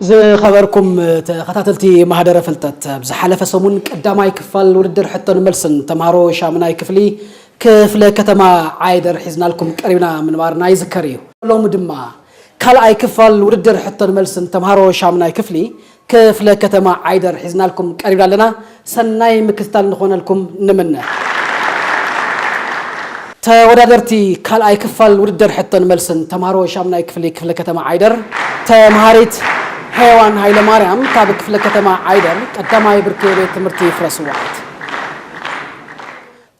ዝኸበርኩም ተኸታተልቲ ማህደረ ፍልጠት፣ ኣብ ዝሓለፈ ሰሙን ቀዳማይ ክፋል ውድድር ሕቶን መልስን ተምሃሮ ሻምናይ ክፍሊ ክፍለ ከተማ ዓይደር ሒዝናልኩም ቀሪብና ምንባርና ይዝከር እዩ። ሎሚ ድማ ካልኣይ ክፋል ውድድር ሕቶን መልስን ተምሃሮ ሻምናይ ክፍሊ ክፍለ ከተማ ዓይደር ሒዝናልኩም ቀሪብና ኣለና። ሰናይ ምክትታል ንኾነልኩም ንምነ። ተወዳደርቲ ካልኣይ ክፋል ውድድር ሕቶን መልስን ተምሃሮ ሻምናይ ክፍሊ ክፍለ ከተማ ዓይደር፣ ተምሃሪት ሄዋን ሃይለ ማርያም ካብ ክፍለ ከተማ ዓይደር ቀዳማይ ብርኪ ቤት ትምህርቲ ፍረ ስውዓት፣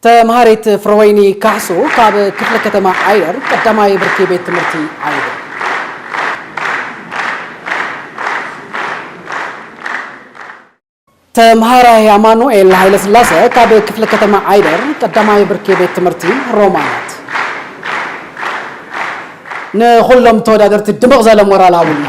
ተምሃሪት ፍረወይኒ ካሕሱ ካብ ክፍለ ከተማ ዓይደር ቀዳማይ ብርኪ ቤት ትምህርቲ ዓይደር፣ ተምሃራይ ኣማኑኤል ሃይለስላሰ ካብ ክፍለ ከተማ ዓይደር ቀዳማይ ብርኪ ቤት ትምህርቲ ሮማናት። ንኹሎም ተወዳደርቲ ድምቕ ዘለ ሞራል ሃቡልና።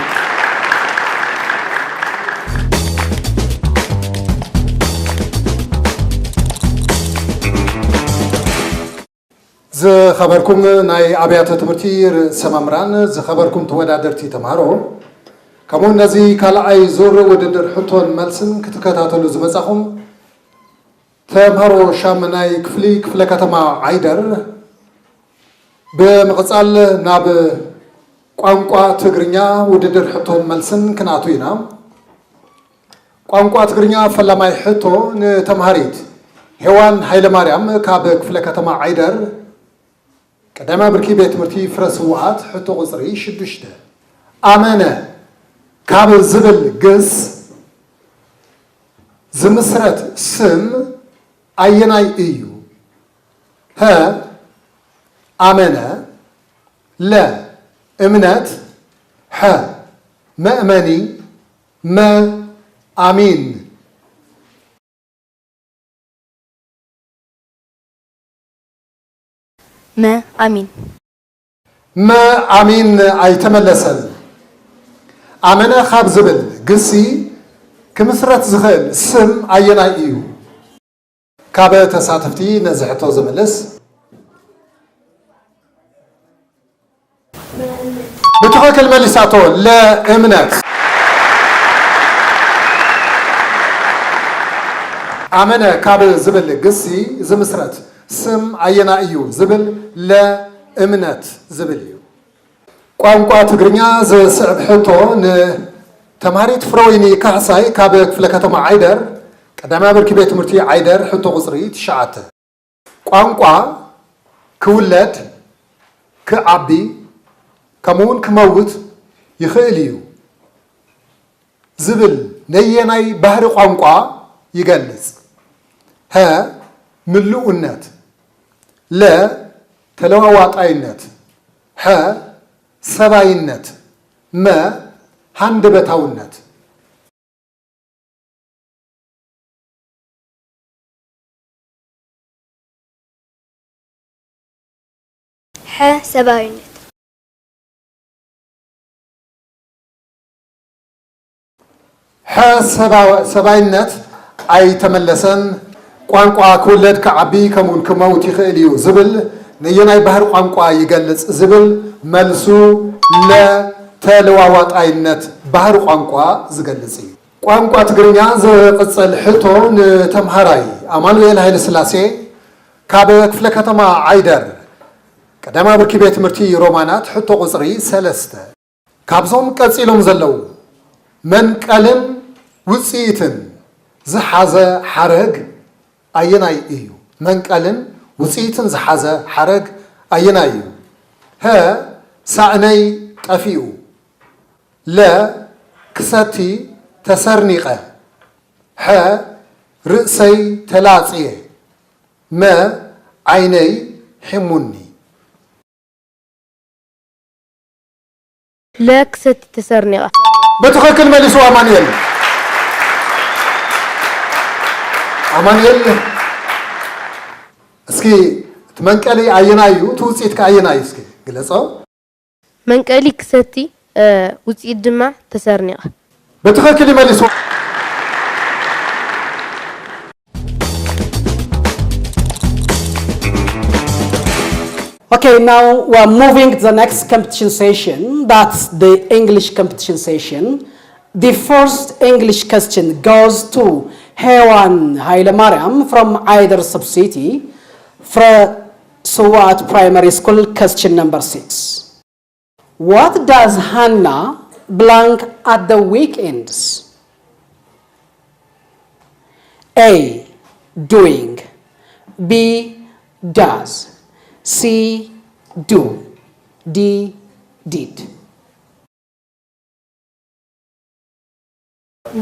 ዝኸበርኩም ናይ ኣብያተ ትምህርቲ ርእሰ መምህራን፣ ዝኸበርኩም ተወዳደርቲ ተምሃሮ፣ ከምኡውን ነዚ ካልኣይ ዙር ውድድር ሕቶን መልስን ክትከታተሉ ዝመጻኹም ተምሃሮ ሻምናይ ክፍሊ ክፍለ ከተማ ዓይደር፣ ብምቕጻል ናብ ቋንቋ ትግርኛ ውድድር ሕቶን መልስን ክንኣቱ ኢና። ቋንቋ ትግርኛ ፈላማይ ሕቶ ንተምሃሪት ሄዋን ሃይለማርያም ካብ ክፍለ ከተማ ዓይደር ቀዳማይ ብርኪ ቤት ትምህርቲ ፍረ ስውኣት ሕቶ ቁጽሪ ሽዱሽተ። ኣመነ ካብ ዝብል ግስ ዝምስረት ስም ኣየናይ እዩ? ሀ፣ ኣመነ፣ ለ፣ እምነት፣ ሐ፣ መእመኒ፣ መ፣ ኣሚን። መ፣ ኣሚን። መ፣ ኣሚን ኣይተመለሰን። ኣመነ ካብ ዝብል ግሲ ክምስረት ዝኽእል ስም ኣየናይ እዩ? ካብ ተሳተፍቲ ነዚ ሕቶ ዝምልስ። ብትኽክል መሊሳቶ፣ ለ፣ እምነት። ኣመነ ካብ ዝብል ግሲ ዝምስረት ስም ኣየናይ እዩ ዝብል ለ፣ እምነት ዝብል እዩ። ቋንቋ ትግርኛ ዝስዕብ ሕቶ ንተምሃሪት ፍረወይኒ ካሕሳይ ካብ ክፍለ ከተማ ዓይደር ቀዳማይ ብርኪ ቤት ትምህርቲ ዓይደር ሕቶ ቁፅሪ ትሽዓተ። ቋንቋ ክውለድ፣ ክዓቢ፣ ከምኡውን ክመውት ይኽእል እዩ ዝብል ነየናይ ባህሪ ቋንቋ ይገልጽ? ሀ፣ ምሉእነት፣ ለ፣ ተለዋዋጣይነት፣ ሐ፣ ሰባይነት፣ መ፣ ሃንደበታውነት። ሐ፣ ሰብኣዊነት። ሐ፣ ሰብኣይነት ኣይተመለሰን። ቋንቋ ክውለድ ክዓቢ ከምኡውን ክመውት ይኽእል እዩ ዝብል ነየናይ ባህሪ ቋንቋ ይገልጽ ዝብል መልሱ ለ፣ ተለዋዋጣይነት ባህሪ ቋንቋ ዝገልጽ እዩ። ቋንቋ ትግርኛ ዝቕጽል ሕቶ ንተምሃራይ ኣማኑኤል ሃይለስላሴ ካብ ክፍለ ከተማ ዓይደር ቀዳማይ ብርኪ ቤት ትምህርቲ ሮማናት ሕቶ ቁጽሪ ሰለስተ። ካብዞም ቀጺሎም ዘለዉ መንቀልን ውጽኢትን ዝሓዘ ሓረግ ኣየናይ እዩ? መንቀልን ውጽኢትን ዝሓዘ ሓረግ ኣየናይ እዩ? ሀ፣ ሳእነይ ጠፊኡ። ለ፣ ክሰቲ ተሰርኒቐ። ሐ፣ ርእሰይ ተላጽየ። መ፣ ዓይነይ ሒሙኒ። ለ፣ ክሰቲ ተሰርኒቐ። ብትኽክል መሊሱ ኣማኑኤል። ኣማኑኤል፣ እስኪ እቲ መንቀሊ ኣየናይ እዩ? እቲ ውጽኢት ከ ኣየናይ እዩ? እስኪ ግለጾ። መንቀሊ ክሰቲ፣ ውጽኢት ድማ ተሰርኒቐ። ብትኽክል ይመሊሱ። Okay, now we're moving to the next competition session. That's the English competition session. The first English question goes to Hewan Hailemariam from Aider Subcity, Fre Suwat Primary School, question number six. What does Hannah blank at the weekends? A. Doing. B. Does. C. Do. D. Did.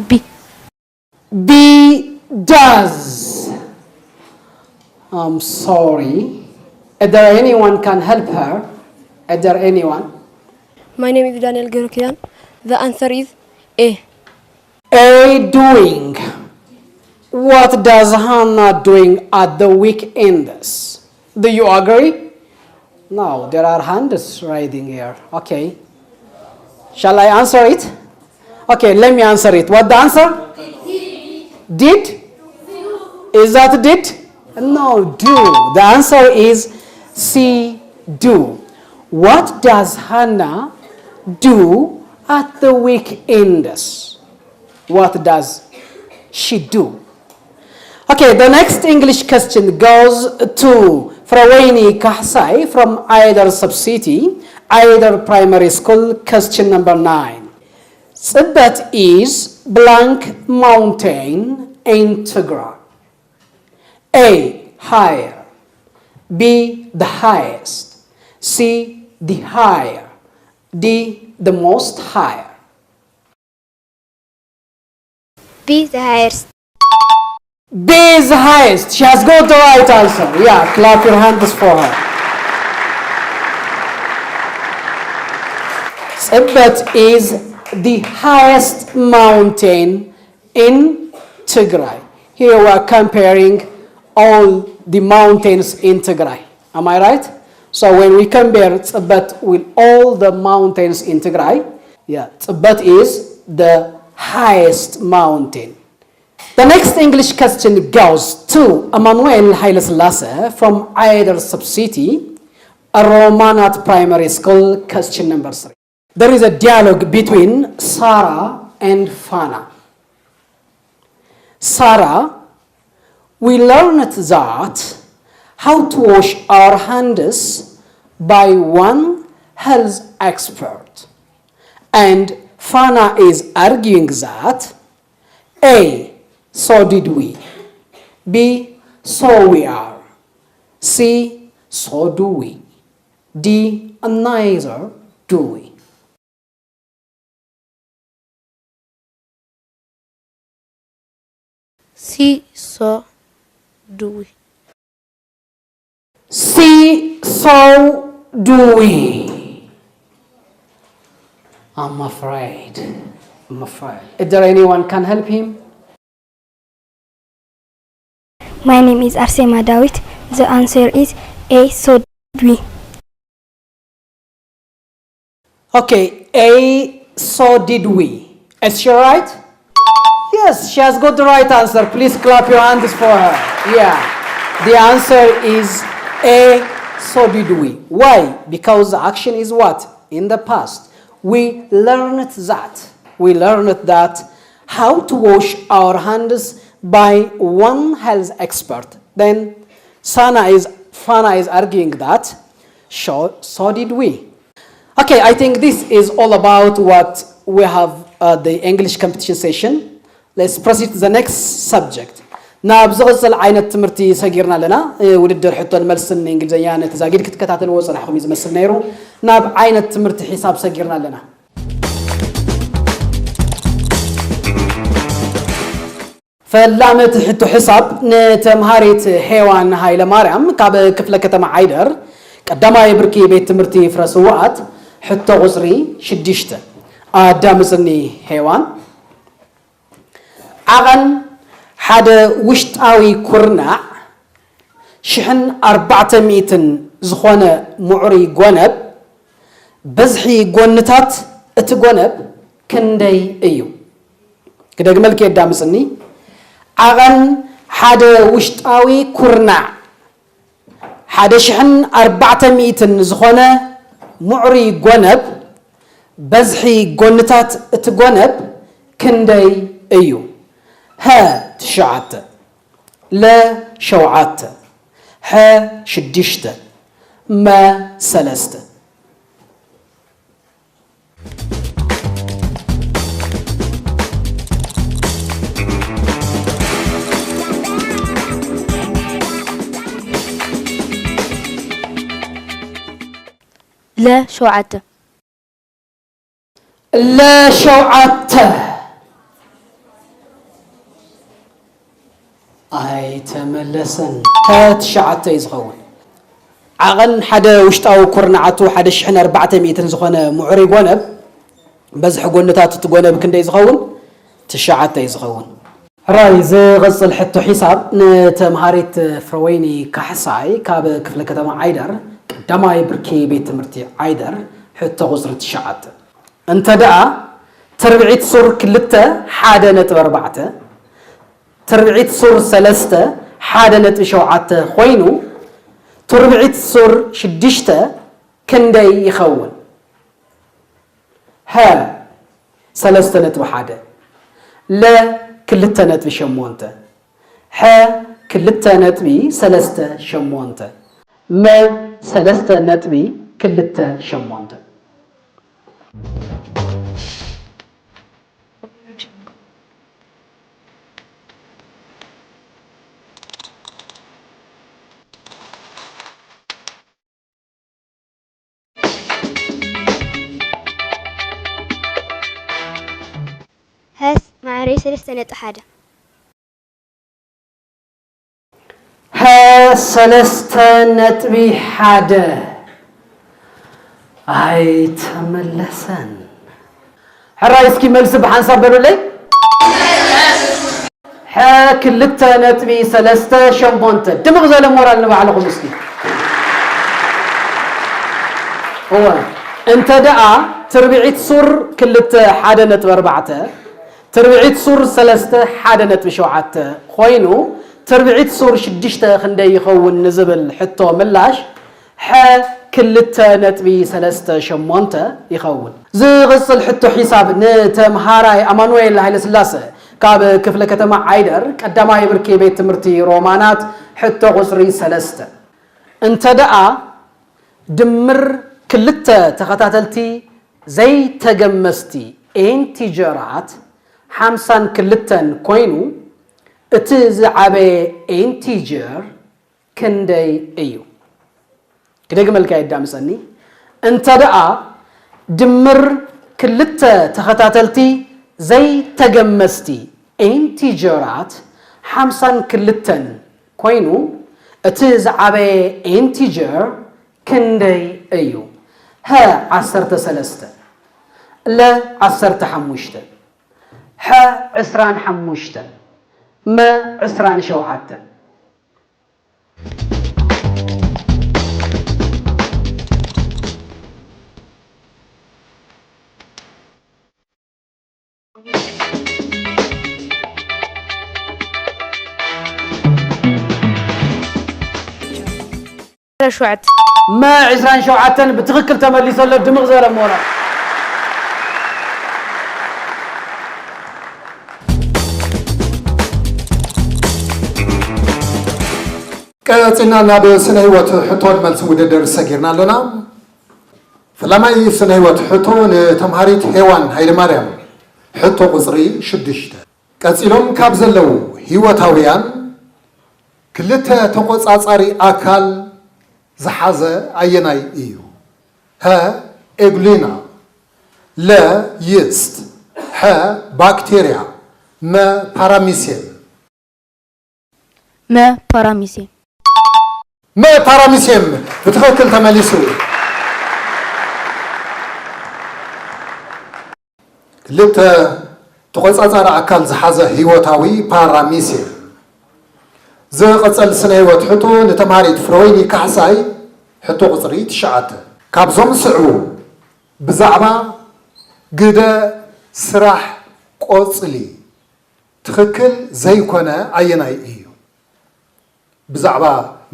B. B. Does. I'm sorry. Is there anyone can help her? Is there anyone? My name is Daniel Gerukian. The answer is A. A. Doing. What does Hannah doing at the weekends? Do you agree? No, there are hands raising here. Okay. Shall I answer it? Okay, let me answer it. What the answer? Did? Is that did? No, do. The answer is C, do. What does Hannah do at the weekends? What does she do? Okay, the next English question goes to Frawaini Kahsai from Aider Subcity, Aider Primary School, question number nine. Tsibet is blank mountain in Tigray. A. Higher. B. The highest. C. The higher. D. The most higher. B. The highest. B is the highest. She has got the right answer. Yeah, clap your hands for her. Tsibet is the highest mountain in Tigray. Here we are comparing all the mountains in Tigray. Am I right? So when we compare Tsibet with all the mountains in Tigray, yeah, Tsibet is the highest mountain. The next English question goes to Emmanuel Haile Selassie from Aider Subcity, a Romanat Primary School, question number three. There is a dialogue between Sarah and Fana. Sarah, we learned that how to wash our hands by one health expert. And Fana is arguing that A. So did we. B. So we are. C. So do we. D. Neither do we. C. So do we. C. So do we. I'm afraid. I'm afraid. Is there anyone can help him? My name is Arsema Dawit. The answer is A. So did we. Okay, A, so did we. Is she right? Yes, she has got the right answer. Please clap your hands for her. Yeah. The answer is A, so did we. Why? Because the action is what? In the past. We learned that. We learned that how to wash our hands by one health expert. Then Sana is Fana is arguing that so, so did we. Okay, I think this is all about what we have uh, the English competition session. Let's proceed to the next subject. ናብ ዝቕፅል ዓይነት ትምህርቲ ሰጊርና ኣለና። ውድድር ሕቶን መልስን እንግሊዝኛ ነቲ ዛጊድ ክትከታተልዎ ዝፀናሕኹም እዩ ዝመስል ነይሩ። ናብ ዓይነት ትምህርቲ ሒሳብ ሰጊርና ኣለና። ፈላመቲ ሕቶ ሕሳብ ንተምሃሪት ሄዋን ሃይለማርያም ካብ ክፍለ ከተማ ዓይደር ቀዳማይ ብርኪ ቤት ትምህርቲ ፍረ ስውኣት ሕቶ ቁፅሪ ሽዱሽተ። ኣዳምፅኒ ሄዋን። ዓቐን ሓደ ውሽጣዊ ኩርናዕ ሽሕን ኣርባዕተ ሚእትን ዝኾነ ምዕሩይ ጎነብ፣ በዝሒ ጎንታት እቲ ጎነብ ክንደይ እዩ? ክደግመልኪ የዳምፅኒ። ዓቐን ሓደ ውሽጣዊ ኩርናዕ ሓደ ሽሕን ኣርባዕተ ሚእትን ዝኾነ ምዕሩይ ጎነብ፣ በዝሒ ጎንታት እቲ ጎነብ ክንደይ እዩ? ሀ ትሽዓተ፣ ለ ሸውዓተ፣ ሐ ሽዱሽተ፣ መ ሰለስተ። ለ ሸውዓተ። ለ ሸውዓተ። ኣይተመለሰን። ከ ትሽዓተ እዩ ዝኸውን። ዓቐን ሓደ ውሽጣዊ ኩርናዓቱ ሓደ ሽሕን ኣርባዕተ ሚእትን ዝኾነ ምዑሩይ ጎነብ፣ በዝሒ ጎንታት እቲ ጎነብ ክንደይ ዝኸውን? ትሽዓተ እዩ ዝኸውን። ሕራይ ዝቕጽል ሕቶ ሒሳብ ንተምሃሪት ፍረወይኒ ካሕሳይ ካብ ክፍለ ከተማ ዓይደር ቀዳማይ ብርኪ ቤት ትምህርቲ ዓይደር ሕቶ ቁጽሪ ትሽዓተ። እንተ ደኣ ትርብዒት ሱር ክልተ ሓደ ነጥቢ ኣርባዕተ፣ ትርብዒት ሱር ሰለስተ ሓደ ነጥቢ ሸውዓተ ኮይኑ፣ ትርብዒት ሱር ሽዱሽተ ክንደይ ይኸውን? ሀ ሰለስተ ነጥቢ ሓደ፣ ለ ክልተ ነጥቢ ሸሞንተ፣ ሐ ክልተ ነጥቢ ሰለስተ ሸሞንተ፣ መ ሰለስተ ነጥቢ ክልተ ሸሞንተ። ሀስ ማዕረይ ሰለስተ ነጥቢ ሓደ። ሀ ሰለስተ ነጥቢ ሓደ ኣይተመለሰን። ሕራይ እስኪ መልሲ ብሓንሳብ በሉለይ። ሐ ክልተ ነጥቢ ሰለስተ ሸሞንተ። ድምቕ ዘለ ሞራል ንባዕልኹም እስኪ። እወ እንተ ደኣ ትርብዒት ሱር ክልተ ሓደ ነጥቢ ኣርባዕተ፣ ትርብዒት ሱር ሰለስተ ሓደ ነጥቢ ሸውዓተ ኮይኑ፣ ትርብዒት ሱር ሽዱሽተ ክንደይ ይኸውን ንዝብል ሕቶ ምላሽ ሐ ክልተ ነጥቢ ሰለስተ ሸሞንተ ይኸውን። ዝቕጽል ሕቶ ሒሳብ ንተምሃራይ ኣማኑኤል ሃይለስላሰ ካብ ክፍለ ከተማ ዓይደር ቀዳማይ ብርኪ ቤት ትምህርቲ ሮማናት ሕቶ ቁጽሪ ሰለስተ። እንተ ደኣ ድምር ክልተ ተኸታተልቲ ዘይተገመስቲ ኢንቲጀራት ሓምሳን ክልተን ኮይኑ፣ እቲ ዝዓበየ ኢንቲጀር ክንደይ እዩ? ክደግመልካ የዳምጸኒ። እንተ ደኣ ድምር ክልተ ተኸታተልቲ ዘይተገመስቲ ኢንቲጀራት ሓምሳን ክልተን ኮይኑ፣ እቲ ዝዓበየ ኢንቲጀር ክንደይ እዩ? ሀ ዓሰርተ ሰለስተ፣ ለ ዓሰርተ ሓሙሽተ፣ ሐ ዕስራን ሓሙሽተ፣ መ ዕስራን ሸውዓተ። ሸውዓተ። መ ዕስራን ሸውዓተን ብትኽክል ተመሊሱ ኣሎ። ድምቕ ዝበለ ሞራል። ቀጺልና ናብ ስነ ህይወት ሕቶን መልስን ውድድር ሰጊርና ኣሎና። ፈላማይ ስነ ህይወት ሕቶ ንተምሃሪት ሄዋን ሃይለማርያም ሕቶ ቁጽሪ ሽዱሽተ። ቀጺሎም ካብ ዘለዉ ህይወታውያን ክልተ ተቖጻጻሪ ኣካል ዝሓዘ ኣየናይ እዩ? ሀ ኤግሊና፣ ለ ይስት፣ ሐ ባክቴርያ፣ መ ፓራሚሴን። መ ፓራሚሴን። መ ፓራሚሴም ብትኽክል ተመሊሱ። ክልተ ተቖጻጻሪ ኣካል ዝሓዘ ህይወታዊ ፓራሚሴም። ዝቕጽል ስነ ህይወት ሕቶ ንተምሃሪት ፍረወይኒ ካሕሳይ ሕቶ ቁጽሪ ትሽዓተ። ካብዞም ዝስዕቡ ብዛዕባ ግደ ስራሕ ቆጽሊ ትኽክል ዘይኮነ ኣየናይ እዩ? ብዛዕባ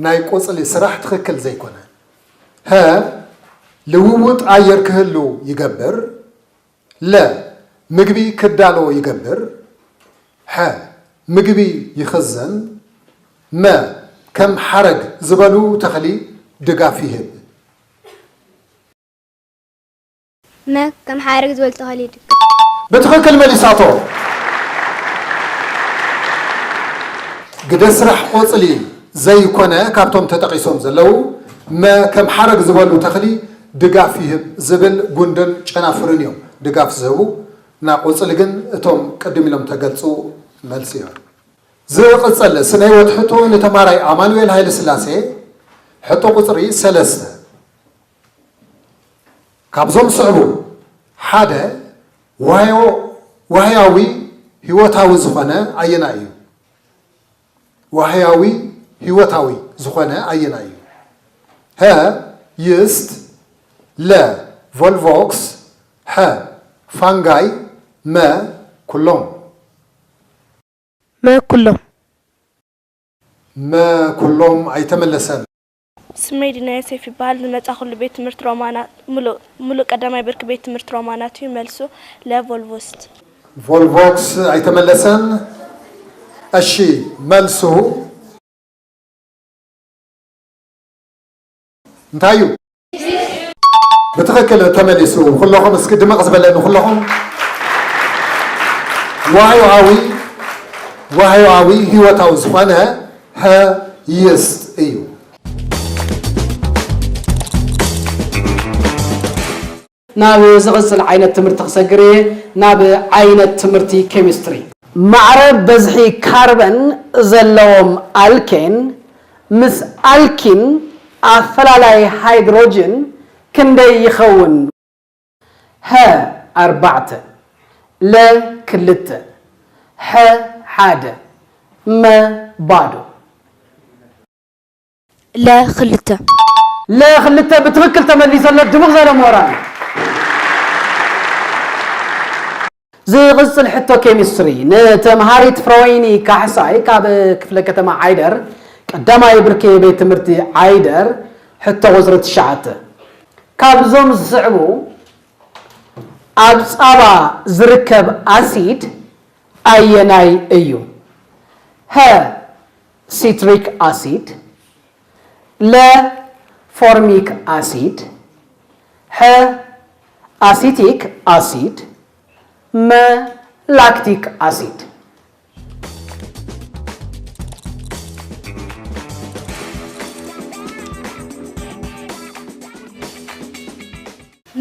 ናይ ቆጽሊ ስራሕ ትኽክል ዘይኮነ። ሀ ልውውጥ ኣየር ክህሉ ይገብር። ለ ምግቢ ክዳሎ ይገብር። ሐ፣ ምግቢ ይኽዘን። መ፣ ከም ሓረግ ዝበሉ ተኽሊ ድጋፍ ይህብ። መ፣ ከም ሓረግ ዝበሉ ተኽሊ ድጋፍ። ብትኽክል መሊሳቶ። ግደ ስራሕ ቆፅሊ ዘይኮነ ካብቶም ተጠቒሶም ዘለዉ መ፣ ከም ሓረግ ዝበሉ ተኽሊ ድጋፍ ይህብ ዝብል ጉንድን ጨናፍርን እዮም ድጋፍ ዝህቡ። እና ቆፅሊ ግን እቶም ቅድም ኢሎም ተገልፁ መልሲ እዮም። ዝቕፅል ስነ ህይወት ሕቶ ንተማራይ ኣማኑኤል ሃይለስላሴ ሕቶ ቁፅሪ ሰለስተ። ካብዞም ስዕቡ ሓደ ዋህዮ- ዋህያዊ ህይወታዊ ዝኾነ ኣየናይ እዩ? ዋህያዊ ህይወታዊ ዝኾነ ኣየናይ እዩ? ሀ፣ ይስት፣ ለ፣ ቮልቮክስ፣ ሐ፣ ፋንጋይ፣ መ፣ ኩሎም። መ ኩሎም። መ ኩሎም ኣይተመለሰን። ስመይ ዲና ዮሴፍ ይበሃል። ዝመጻኹሉ ቤት ትምህርቲ ሮማናት፣ ሙሉእ፣ ሙሉእ ቀዳማይ ብርኪ ቤት ትምህርቲ ሮማናት እዩ። መልሱ ለ ቮልቮስት። ቮልቮክስ ኣይተመለሰን። እሺ፣ መልሱ እንታይ እዩ? ብትኽክል ተመሊሱ። ኩለኹም እስኪ ድምቕ ዝበለኒ ኩለኹም። ዋህዮኣዊ፣ ዋህዮኣዊ ህይወታዊ ዝኾነ ሀ ይስት እዩ። ናብ ዝቕጽል ዓይነት ትምህርቲ ክሰግር እየ። ናብ ዓይነት ትምህርቲ ኬሚስትሪ። ማዕረ በዝሒ ካርበን ዘለዎም ኣልኬን ምስ ኣልኪን ኣፈላላይ ሃይድሮጅን ክንደይ ይኸውን? ሀ ኣርባዕተ፣ ለ ክልተ፣ ሐ ሓደ፣ መ ባዶ። ለ ክልተ። ለ ክልተ ብትኽክል ተመሊሱ ኣሎ። ድሙቕ ዘለ ሞራል። ዝቕጽል ሕቶ ኬሚስትሪ ንተምሃሪት ፍረወይኒ ካሕሳይ ካብ ክፍለ ከተማ ዓይደር ቀዳማይ ብርኪ ቤት ትምህርቲ ዓይደር ሕቶ ቁጽሪ ትሽዓተ። ካብዞም ዝስዕቡ ኣብ ጻባ ዝርከብ ኣሲድ ኣየናይ እዩ? ሀ ሲትሪክ ኣሲድ፣ ለ ፎርሚክ ኣሲድ፣ ሐ ኣሲቲክ ኣሲድ፣ መ ላክቲክ ኣሲድ።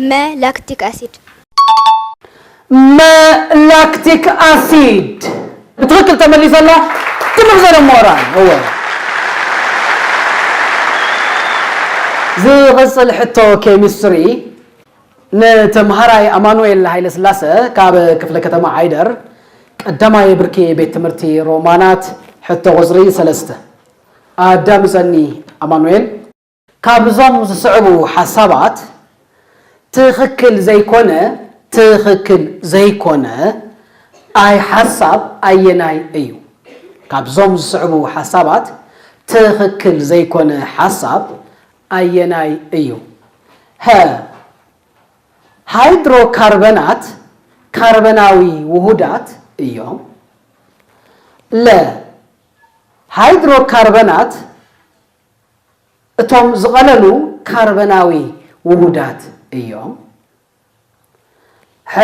መ ላክቲክ ኣሲድ። መ ላክቲክ ኣሲድ ብትኽክል ተመሊሱ ኣሎ። ትምር ዘለ ሞራል እወ። ዝቕጽል ሕቶ ኬሚስትሪ ንተምሃራይ ኣማኑኤል ሃይለስላሰ ካብ ክፍለ ከተማ ዓይደር ቀዳማይ ብርኪ ቤት ትምህርቲ ሮማናት ሕቶ ቁጽሪ ሰለስተ። ኣዳምጸኒ ኣማኑኤል። ካብዞም ዝስዕቡ ሓሳባት ትኽክል ዘይኮነ ትኽክል ዘይኮነ ኣይ ሓሳብ ኣየናይ እዩ? ካብዞም ዝስዕቡ ሓሳባት ትኽክል ዘይኮነ ሓሳብ ኣየናይ እዩ? ሀ ሃይድሮካርበናት ካርበናዊ ውሁዳት እዮም። ለ ሃይድሮካርበናት እቶም ዝቐለሉ ካርበናዊ ውሁዳት እዮም። ሐ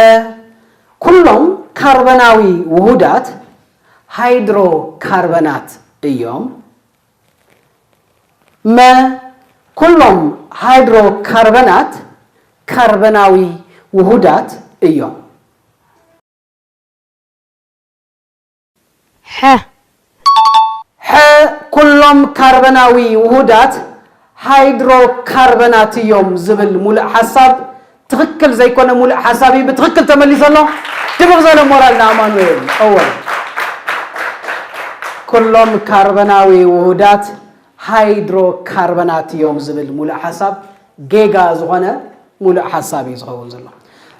ኩሎም ካርበናዊ ውሁዳት ሃይድሮካርበናት እዮም። መ ኩሎም ሃይድሮካርበናት ካርበናዊ ውሁዳት እዮም። ሐ ሐ ኩሎም ካርበናዊ ውሁዳት ሃይድሮካርበናት እዮም ዝብል ሙሉእ ሓሳብ ትኽክል ዘይኮነ ሙሉእ ሓሳብ እዩ። ብትኽክል ተመሊሱ ኣሎ። ድምቕ ዘለ ሞራል ንኣማኑኤል። እወ ኩሎም ካርበናዊ ውሁዳት ሃይድሮካርበናት እዮም ዝብል ሙሉእ ሓሳብ ጌጋ ዝኾነ ሙሉእ ሓሳብ እዩ ዝኸውን ዘሎ።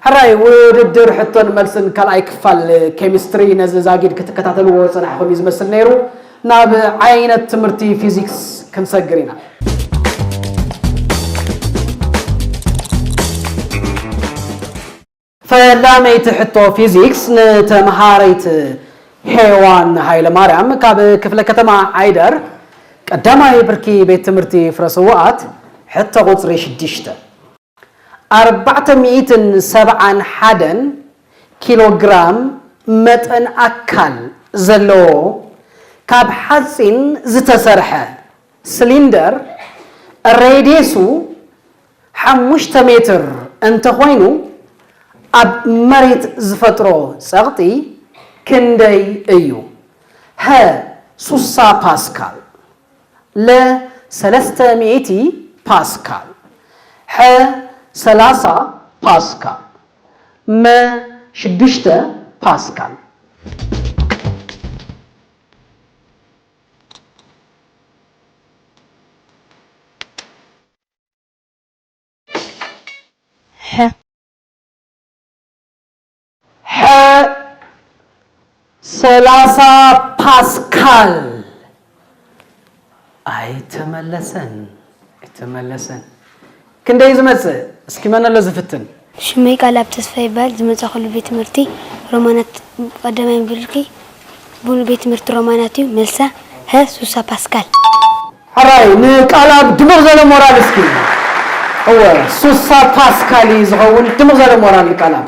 ሕራይ ውድድር ሕቶን መልስን ካልኣይ ክፋል ኬሚስትሪ ነዚ ዛጊድ ክትከታተልዎ ዝጸናሕኹም እዩ ዝመስል ነይሩ። ናብ ዓይነት ትምህርቲ ፊዚክስ ክንሰግር ኢና። ፈላመይቲ ሕቶ ፊዚክስ ንተምሃሪት ሄዋን ሃይለማርያም ካብ ክፍለ ከተማ ዓይደር ቀዳማይ ብርኪ ቤት ትምህርቲ ፍረ ስውኣት ሕቶ ቁጽሪ ሽዱሽተ። ኣርባዕተ ሚእትን ሰብዓን ሓደን ኪሎ ግራም መጠን ኣካል ዘለዎ ካብ ሓጺን ዝተሰርሐ ስሊንደር ሬድየሱ ሓሙሽተ ሜትር እንተኾይኑ ኣብ መሬት ዝፈጥሮ ጸቕጢ ክንደይ እዩ? ሀ ሱሳ ፓስካል፣ ለ ሰለስተ ሚእቲ ፓስካል፣ ሐ ሰላሳ ፓስካል፣ መ ሽዱሽተ ፓስካል። ሐ ሐ ሰላሳ ፓስካል። ኣይተመለሰን፣ ኣይተመለሰን። ክንደይ ዝመጽእ? እስኪ መን ኣሎ ዝፍትን? ሽመይ ቃልኣብ ተስፋ ይበሃል። ዝመጻእኩሉ ቤት ትምህርቲ ሮማናት ቀዳማይ ብርኪ፣ ቡን ቤት ትምህርቲ ሮማናት እዩ። መልሳ ሀ ሱሳ ፓስካል። ሕራይ ንቃልኣብ ድሙቕ ዘለ ሞራል እስኪ። እወ ሱሳ ፓስካል እዩ ዝኸውን። ድሙቕ ዘለ ሞራል ንቃልኣብ።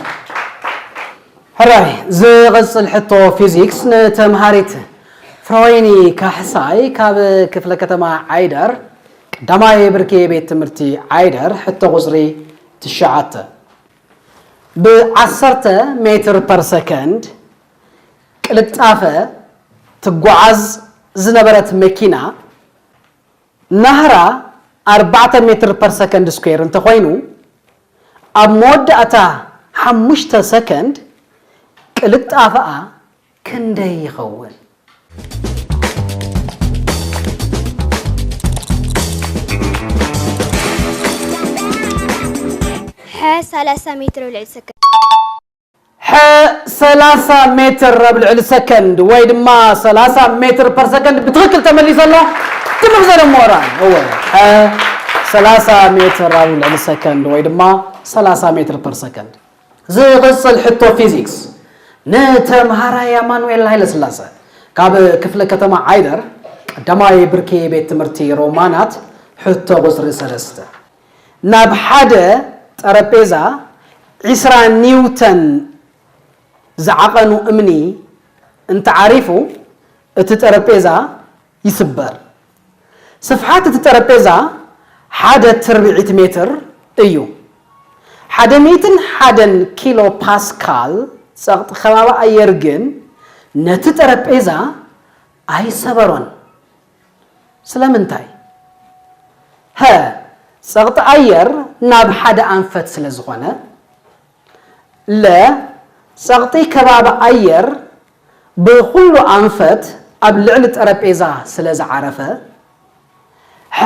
ሕራይ ዝቕጽል ሕቶ ፊዚክስ ንተምሃሪት ፍረወይኒ ካሕሳይ ካብ ክፍለ ከተማ ዓይደር ቀዳማይ ብርኪ ቤት ትምህርቲ ዓይደር ሕቶ ቁጽሪ ትሽዓተ። ብዓሰርተ ሜትር ፐር ሰከንድ ቅልጣፈ ትጓዓዝ ዝነበረት መኪና ናህራ ኣርባዕተ ሜትር ፐር ሰከንድ ስኩዌር እንተኾይኑ ኣብ መወዳእታ ሓሙሽተ ሰከንድ ቅልጣፈኣ ክንደይ ይኸውን? ሐ ሰላሳ ሜትር ኣብ ልዕሊ ሰከንድ። ሐ ሰላሳ ሜትር ኣብ ልዕሊ ሰከንድ ወይ ድማ ሰላሳ ሜትር ፐር ሰከንድ ብትኽክል ተመሊሱ ኣሎ። ትምኽዘነ ሞራል። እወ ሐ ሰላሳ ሜትር ኣብ ልዕሊ ሰከንድ ወይ ድማ ሰላሳ ሜትር ፐር ሰከንድ። ዝቕጽል ሕቶ ፊዚክስ ንተምሃራይ ኣማኑኤል ሃይለስላሰ ካብ ክፍለ ከተማ ዓይደር ቀዳማይ ብርኪ ቤት ትምህርቲ ሮማናት ሕቶ ቁጽሪ ሰለስተ። ናብ ሓደ ጠረጴዛ ዒስራ ኒውተን ዝዓቐኑ እምኒ እንተዓሪፉ እቲ ጠረጴዛ ይስበር። ስፍሓት እቲ ጠረጴዛ ሓደ ትርብዒት ሜትር እዩ። ሓደ ሚእትን ሓደን ኪሎ ፓስካል ጸቕጢ ከባቢ ኣየር ግን ነቲ ጠረጴዛ ኣይሰበሮን። ስለምንታይ? ሀ ጸቕጢ ኣየር ናብ ሓደ ኣንፈት ስለ ዝኾነ፣ ለ ጸቕጢ ከባቢ ኣየር ብኹሉ ኣንፈት ኣብ ልዕሊ ጠረጴዛ ስለ ዝዓረፈ፣ ሐ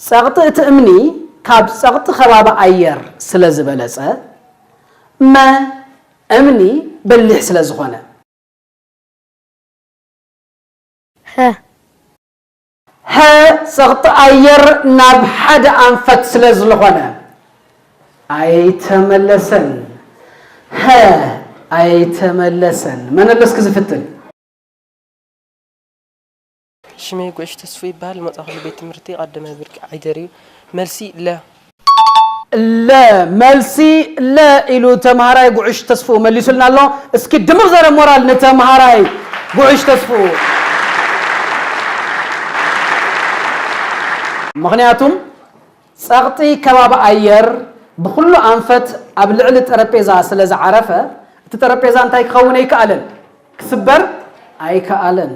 ጸቕጢ እቲ እምኒ ካብ ጸቕጢ ከባቢ ኣየር ስለ ዝበለጸ፣ መ እምኒ በሊሕ ስለ ዝኾነ። ሀ ሀ ጸቕጢ ኣየር ናብ ሓደ ኣንፈት ስለ ዝለኾነ ኣይተመለሰን። ሀ ኣይተመለሰን። መን ኣሎ እስኪ ዝፍትን? ሽመይ ጉዕሽ ተስፉ ይበሃል። ዝመጻእኩሉ ቤት ትምህርቲ ቀዳማይ ብርኪ ዓይደር እዩ። መልሲ ለ። ለ መልሲ ለ ኢሉ ተምሃራይ ጉዕሽ ተስፉ መሊሱልና ኣሎ። እስኪ ድምቕ ዘረ ሞራል ንተምሃራይ ጉዕሽ ተስፉ። ምኽንያቱም ጸቕጢ ከባቢ ኣየር ብኹሉ ኣንፈት ኣብ ልዕሊ ጠረጴዛ ስለ ዝዓረፈ እቲ ጠረጴዛ እንታይ ክኸውን ኣይከኣለን? ክስበር ኣይከኣለን።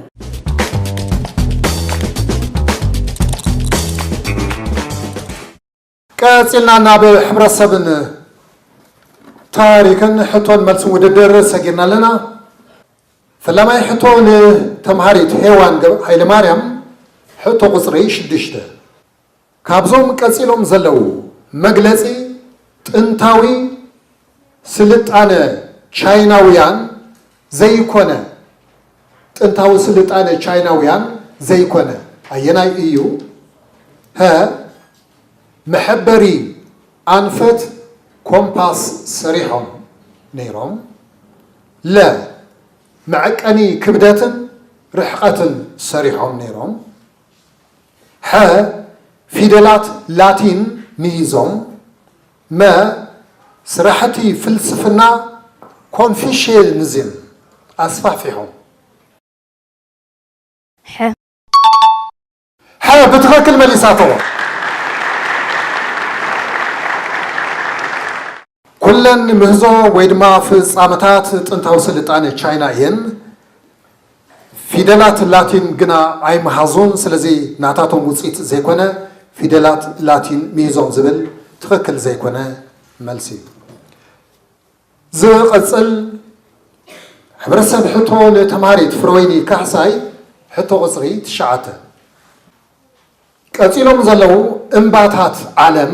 ቀጺልና ናብ ሕብረተሰብን ታሪኽን ሕቶን መልስን ውድድር ሰጊርና ኣለና። ፈላማይ ሕቶ ንተምሃሪት ሄዋን ሃይለማርያም፣ ሕቶ ቁጽሪ ሽዱሽተ። ካብዞም ቀጺሎም ዘለዉ መግለጺ ጥንታዊ ስልጣነ ቻይናውያን ዘይኮነ፣ ጥንታዊ ስልጣነ ቻይናውያን ዘይኮነ ኣየናይ እዩ? ሀ፣ መሐበሪ ኣንፈት ኮምፓስ ሰሪሖም። ነይሮም። ለ፣ መዐቀኒ ክብደትን ርሕቐትን ሰሪሖም ነይሮም። ሐ፣ ፊደላት ላቲን ምሂዞም። መ፣ ስራሕቲ ፍልስፍና ኮንፊሽየኒዝም ኣስፋሕፊሖም። ሐ። ሐ ብትኽክል መሊሳቶ። ኩለን ምህዞ ወይ ድማ ፍጻመታት ጥንታዊ ስልጣነ ቻይና እየን። ፊደላት ላቲን ግና ኣይመሃዙን፣ ስለዚ ናታቶም ውፅኢት ዘይኮነ ፊደላት ላቲን ምሂዞም ዝብል ትኽክል ዘይኮነ መልሲ እዩ። ዝቐጽል ሕብረተሰብ ሕቶ ንተምሃሪት ፍረወይኒ ካሕሳይ ሕቶ ቁጽሪ ትሽዓተ። ቀጺሎም ዘለዉ እምባታት ዓለም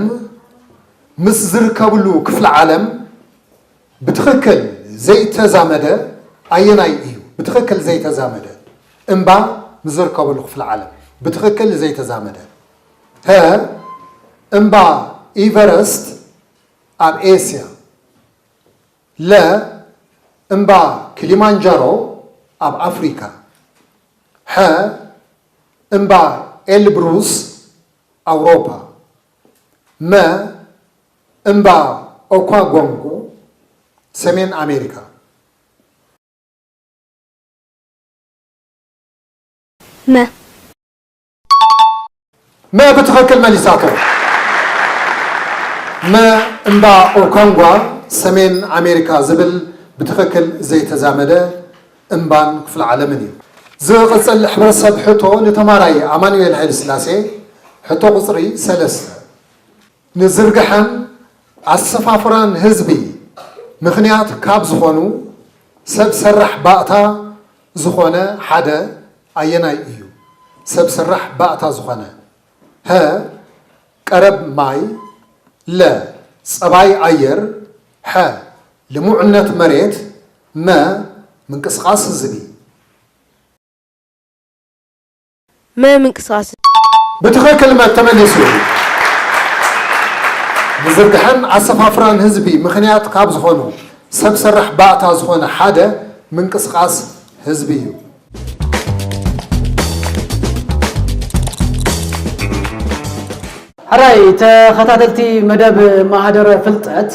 ምስ ዝርከብሉ ክፍለ ዓለም ብትኽክል ዘይተዛመደ ኣየናይ እዩ? ብትኽክል ዘይተዛመደ እምባ ምስ ዝርከብሉ ክፍለ ዓለም ብትኽክል ዘይተዛመደ። ሀ፣ እምባ ኢቨረስት ኣብ ኤስያ። ለ፣ እምባ ኪሊማንጃሮ ኣብ ኣፍሪካ። ሐ፣ እምባ ኤልብሩስ ኣውሮፓ። መ፣ እምባ ኦኳጎንጎ ሰሜን ኣሜሪካ። መ መ ብትኽክል መሊሳቶ። መ እምባ ኦካንጓ ሰሜን ኣሜሪካ ዝብል ብትኽክል ዘይተዛመደ እምባን ክፍለ ዓለምን እዩ። ዝቕጽል ሕብረተሰብ ሕቶ ንተማራይ ኣማኑኤል ሃይለስላሴ ሕቶ ቁጽሪ ሰለስተ። ንዝርግሐን ኣሰፋፍራን ህዝቢ ምኽንያት ካብ ዝኾኑ ሰብ ሰራሕ ባእታ ዝኾነ ሓደ ኣየናይ እዩ? ሰብ ሰራሕ ባእታ ዝኾነ። ሀ ቀረብ ማይ፣ ለ ጸባይ ኣየር፣ ሐ ልሙዕነት መሬት፣ መ ምንቅስቓስ ህዝቢ። መ ምንቅስቓስ። ብትኽክል መ ተመሊሱ። ንዝርግሐን ኣሰፋፍራን ህዝቢ ምኽንያት ካብ ዝኾኑ ሰብ ሰራሕ ባእታ ዝኾነ ሓደ ምንቅስቓስ ህዝቢ እዩ። ሕራይ ተኸታተልቲ መደብ ማህደረ ፍልጠት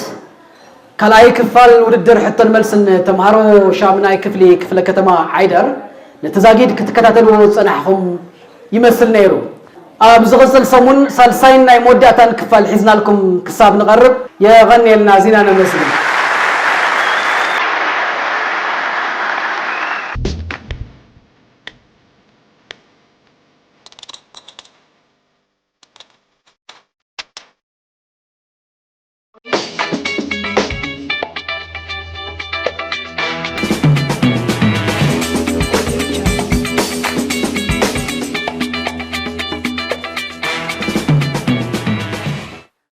ካልኣይ ክፋል ውድድር ሕቶን መልስን ተምሃሮ ሻምናይ ክፍሊ ክፍለ ከተማ ዓይደር ነቲ ዛጊድ ክትከታተልዎ ዝጸናሕኹም ይመስል ነይሩ። ኣብ ዝቕጽል ሰሙን ሳልሳይን ናይ መወዳእታን ክፋል ሒዝናልኩም ክሳብ ንቐርብ የቐንየልና ዚና ነመስግን።